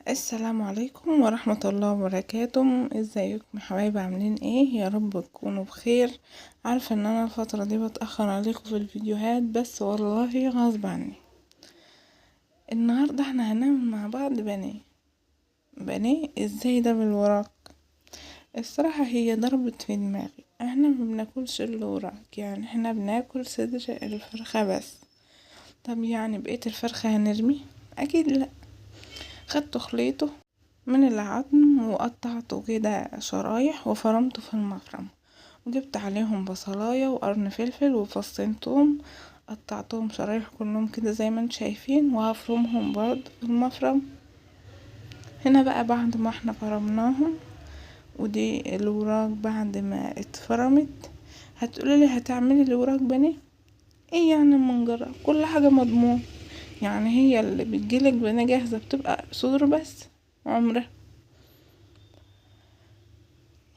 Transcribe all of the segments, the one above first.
السلام عليكم ورحمة الله وبركاته. ازيكم يا حبايبي؟ عاملين ايه؟ يا رب تكونوا بخير. عارفة ان انا الفترة دي بتأخر عليكم في الفيديوهات، بس والله غصب عني. النهاردة احنا هنعمل مع بعض بانيه. بانيه ازاي ده بالوراك؟ الصراحة هي ضربت في دماغي، احنا ما بناكلش الوراك، يعني احنا بناكل صدر الفرخة بس. طب يعني بقية الفرخة هنرميه؟ اكيد لا. خدت خليطه من العظم وقطعته كده شرايح وفرمته في المفرم، وجبت عليهم بصلاية وقرن فلفل وفصين توم، قطعتهم شرايح كلهم كده زي ما انتم شايفين، وهفرمهم برضه في المفرم. هنا بقى بعد ما احنا فرمناهم، ودي الوراك بعد ما اتفرمت. هتقولي لي هتعملي الوراك بانيه؟ ايه يعني اما نجرب؟ كل حاجة مضمون، يعني هي اللي بتجيلك بانيه جاهزة بتبقى صدور بس عمرها.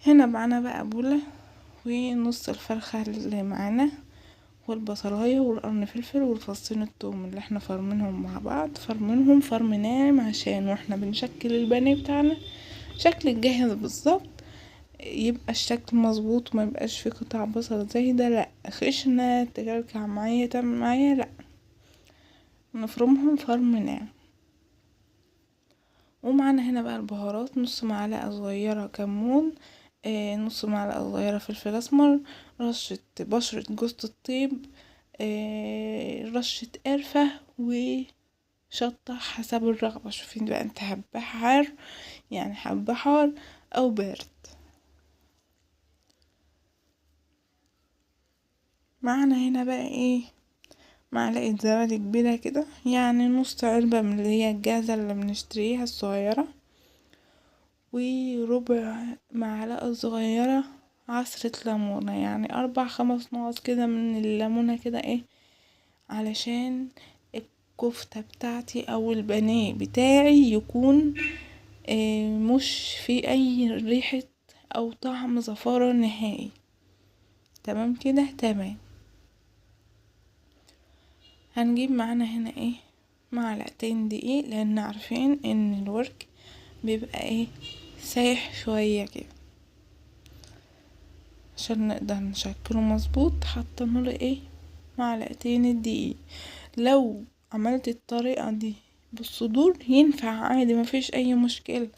هنا معانا بقى بولة ونص الفرخة اللي معانا والبصلاية والقرن فلفل والفصين التوم اللي احنا فرمينهم مع بعض، فرمينهم فرم ناعم عشان واحنا بنشكل البانيه بتاعنا شكل الجاهز بالظبط يبقى الشكل مظبوط وما يبقاش فيه قطع بصل زي ده، لا خشنة تكلكع معايا تعمل معايا، لا نفرمهم فرم ناعم. ومعانا هنا بقى البهارات، نص معلقة صغيرة كمون، نص معلقة صغيرة فلفل اسمر، رشة بشرة جوزة الطيب، رشة قرفة وشطة حسب الرغبة. شوفين بقى انت حابة حار، يعني حابة حار او بارد. معانا هنا بقى ايه، معلقة زبادي كبيرة كده، يعني نص علبة من اللي هي الجاهزة اللي بنشتريها الصغيرة، وربع معلقة صغيرة عصرة ليمونة، يعني 4-5 نقط كده من الليمونة كده ايه، علشان الكفتة بتاعتي او البانيه بتاعي يكون مش في اي ريحة او طعم زفارة نهائي. تمام كده؟ تمام. هنجيب معانا هنا ايه، معلقتين دقيق، لان عارفين ان الورك بيبقى ايه سايح شوية كده عشان نقدر نشكله مظبوط. حطينا له ايه معلقتين الدقيق. لو عملت الطريقة دي بالصدور ينفع عادي مفيش اي مشكلة،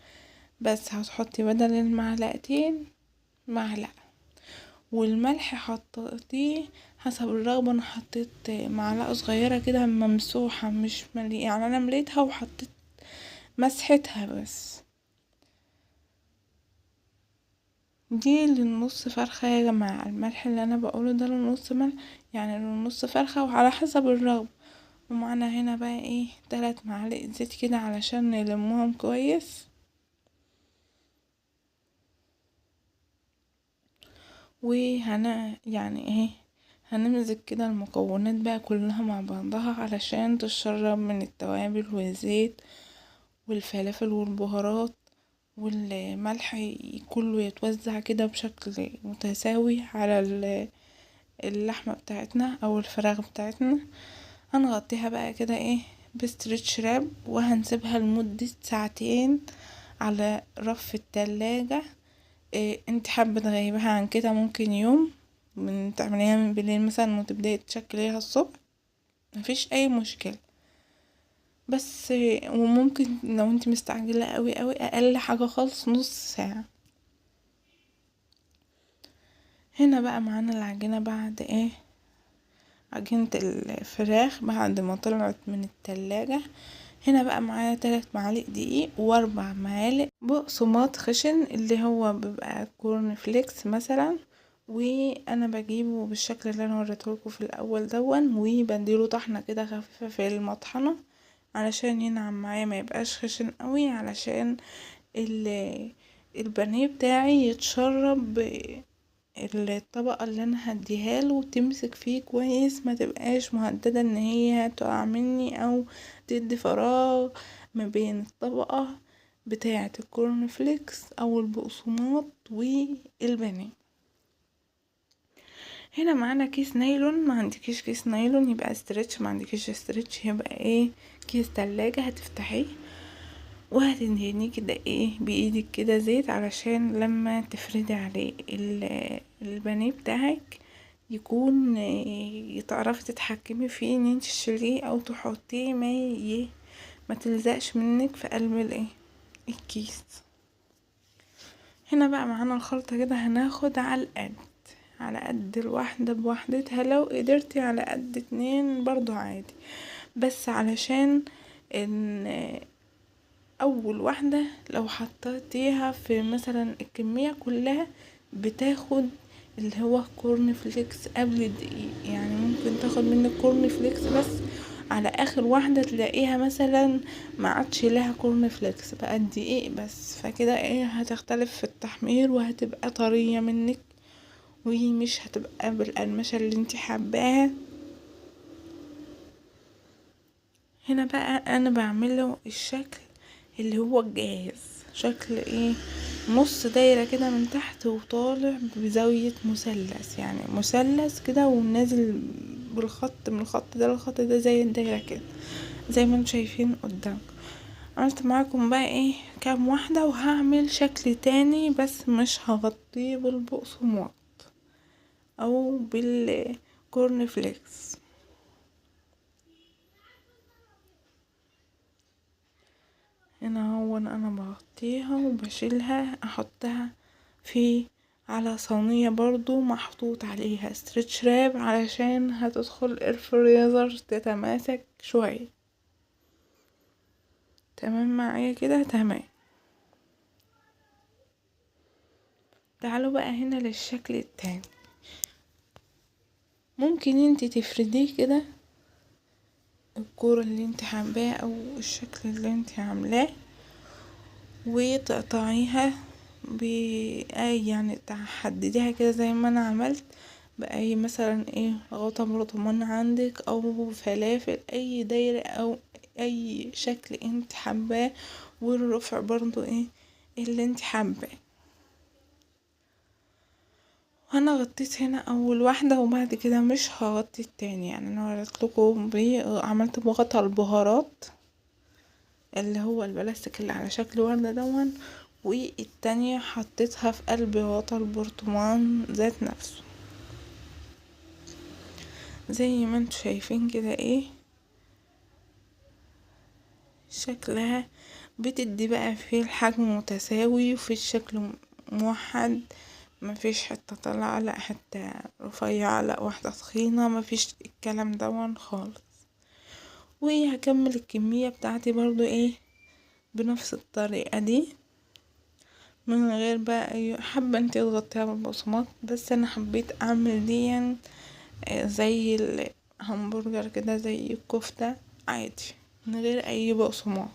بس هتحطي بدل المعلقتين معلقة، والملح حطيتيه حسب الرغبة. انا حطيت معلقة صغيرة كده ممسوحة مش مليئة، يعني انا مليتها وحطيت مسحتها بس. دي للنص فرخة يا جماعة، الملح اللي انا بقوله ده للنص ملح، يعني للنص فرخة وعلى حسب الرغبة. ومعانا هنا بقى ايه 3 معالق زيت كده علشان نلمهم كويس. وهن يعني ايه هنمزج كده المكونات بقى كلها مع بعضها علشان تتشرب من التوابل والزيت والفلافل والبهارات والملح، كله يتوزع كده بشكل متساوي على اللحمة بتاعتنا او الفراخ بتاعتنا. هنغطيها بقى كده ايه بستريتش راب، وهنسيبها لمدة ساعتين على رف التلاجة. انت حابة تغيبها عن كده ممكن يوم، من تعمليها من بالليل مثلا وتبداي تشكليها الصبح، مفيش اي مشكلة. بس وممكن لو انت مستعجلة قوي قوي اقل حاجة خالص نص ساعة. هنا بقى معانا العجينة بعد ايه، عجينة الفراخ بعد ما طلعت من التلاجة. هنا بقى معايا 3 معالق دقيق واربع معالق بقسماط خشن اللي هو بيبقى كورن فليكس مثلا، وانا بجيبه بالشكل اللي انا وريته لكم في الاول دون، وبديله طحنه كده خفيفه في المطحنه علشان ينعم معايا ما يبقاش خشن قوي، علشان البانيه بتاعي يتشرب الطبقه اللي انا هديها له وتمسك فيه كويس، ما تبقاش مهدده ان هي تقع مني او تدي فراغ ما بين الطبقه بتاعه الكورن فليكس او البقسماط والبانيه. هنا معانا كيس نايلون، ما عندكيش كيس نايلون يبقى stretch، ما عندكيش stretch يبقى ايه كيس تلاجة هتفتحيه. وهتدهنيه كده ايه بايدك كده زيت علشان لما تفردي عليه البانيه بتاعك يكون تعرفي تتحكمي فيه ان انت تشيليه او تحطيه ما تلزقش منك في قلب الايه الكيس. هنا بقى معانا الخلطة كده، هناخد على القد، على قد الواحدة بوحدتها، لو قدرتي على قد 2 برضو عادي، بس علشان ان اول واحدة لو حطيتيها في مثلا الكمية كلها بتاخد اللي هو corn flakes قبل الدقيق، يعني ممكن تاخد منك corn flakes بس على اخر واحدة تلاقيها مثلا ما عادش لها corn flakes، بقى الدقيق بس، فكده ايه هتختلف في التحمير وهتبقى طرية منك ومش هتبقى بالقرمشة اللي انتي حباها. هنا بقى انا بعمله الشكل اللي هو الجاهز، شكل ايه نص دايرة كده من تحت وطالع بزاوية مثلث، يعني مثلث كده ونازل بالخط من الخط ده للخط ده زي الدايرة كده زي ما انتم شايفين قدامكم. عملت معاكم بقى ايه كام واحدة، وهعمل شكل تاني بس مش هغطيه بالبقسماط او بال corn flakes. هنا هو انا بغطيها وبشيلها احطها في على صينية برضو محطوط عليها stretch wrap علشان هتدخل الفريزر تتماسك شوية. تمام معايا كده؟ تمام. تعالوا بقى هنا للشكل التاني، ممكن انت تفرديه كده الكورة اللي انت حباه او الشكل اللي انت عاملاه وتقطعيها بأي، يعني تحدديها كده زي ما انا عملت بأي مثلا ايه غطا برطمان عندك او فلافل، اي دايرة او اي شكل انت حباه، والرفع برضو ايه اللي انت حباه. انا غطيت هنا اول واحدة وبعد كده مش هغطي التاني، يعني انا وريت لكم عملت بغطا البهارات اللي هو البلاستيك اللي على شكل وردة دون، والتانية حطيتها في قلب غطا البرطمان ذات نفسه زي ما انتم شايفين كده ايه شكلها، بتدي بقى في الحجم متساوي وفي الشكل موحد، مفيش حتة طالعة لا حتة رفيعة لا واحدة تخينة، مفيش الكلام دون خالص. وهكمل الكمية بتاعتي برضو ايه بنفس الطريقة دي من غير بقى اي حابة انتي تغطيها بالبقسماط، بس انا حبيت اعمل دي زي الهمبرجر كده زي الكفتة عادي من غير اي بقسماط.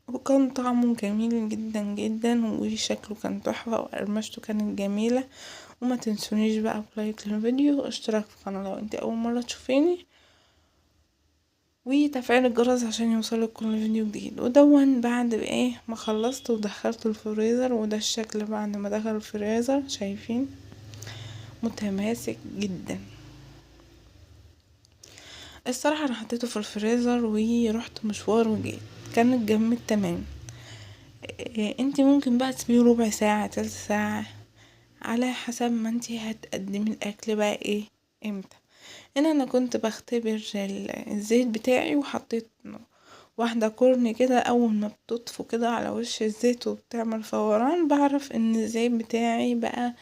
وكان طعمه جميل جدا جدا وشكله كان تحفة وقرمشته كانت جميلة. وما تنسونيش بقى بلايك للفيديو واشتراك في القناة لو انت اول مرة تشوفيني، وتفعيل الجرس عشان يوصلك كل فيديو جديد. ودون بعد ايه ما خلصت ودخلته الفريزر، وده الشكل بعد ما دخل الفريزر، شايفين متماسك جدا. الصراحة انا حطيته في الفريزر ورحت مشوار وجيت كان اتجمد تمام. انت ممكن بقى تسيبيه ربع ساعة تلت ساعة على حسب ما انت هتقدمي الاكل بقى ايه امتى. هنا انا كنت بختبر الزيت بتاعي وحطيت واحدة كورن كده، اول ما بتطفو كده على وش الزيت وبتعمل فوران بعرف ان الزيت بتاعي بقى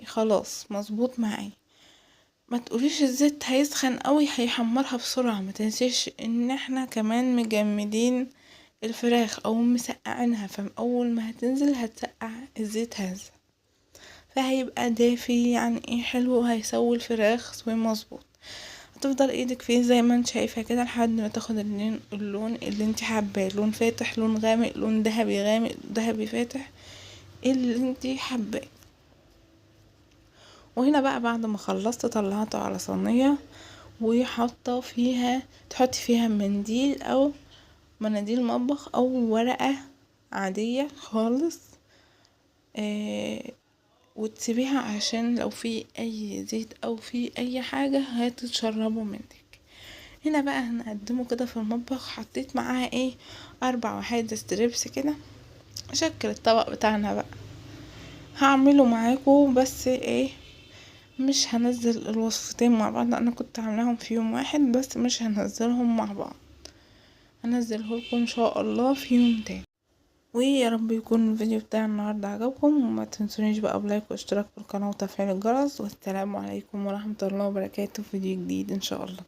خلاص مظبوط معايا. ما تقوليش الزيت هيسخن قوي هيحمرها بسرعة، ما تنسيش ان احنا كمان مجمدين الفراخ او مسقعينها، فاول ما هتنزل هتسقع الزيت هذا، فهيبقى دافي يعني ايه حلو، وهيسوي الفراخ سوي مظبوط. هتفضل ايدك فيه زي ما انت شايفه كده لحد ما تاخد اللون اللي انت حباه، لون فاتح لون غامق لون ذهبي غامق ذهبي فاتح، اللي انت حباه. وهنا بقى بعد ما خلصت طلعته على صينيه وحاطه فيها، تحطي فيها منديل او مناديل مطبخ او ورقه عاديه خالص، وتسيبيها عشان لو في اي زيت او في اي حاجة هتتشربه منك. هنا بقى هنقدمه كده في المطبخ. حطيت معاها 4 وحايد strips كده، شكل الطبق بتاعنا بقى. هعمله معاكم بس مش هنزل الوصفتين مع بعض، انا كنت عاملاهم في يوم واحد بس مش هنزلهم مع بعض، هنزله لكم ان شاء الله في يوم تاني. ويا رب يكون الفيديو بتاع النهارده عجبكم، وما تنسونيش بقى ب like واشتراك في القناه وتفعيل الجرس. والسلام عليكم ورحمه الله وبركاته في فيديو جديد ان شاء الله.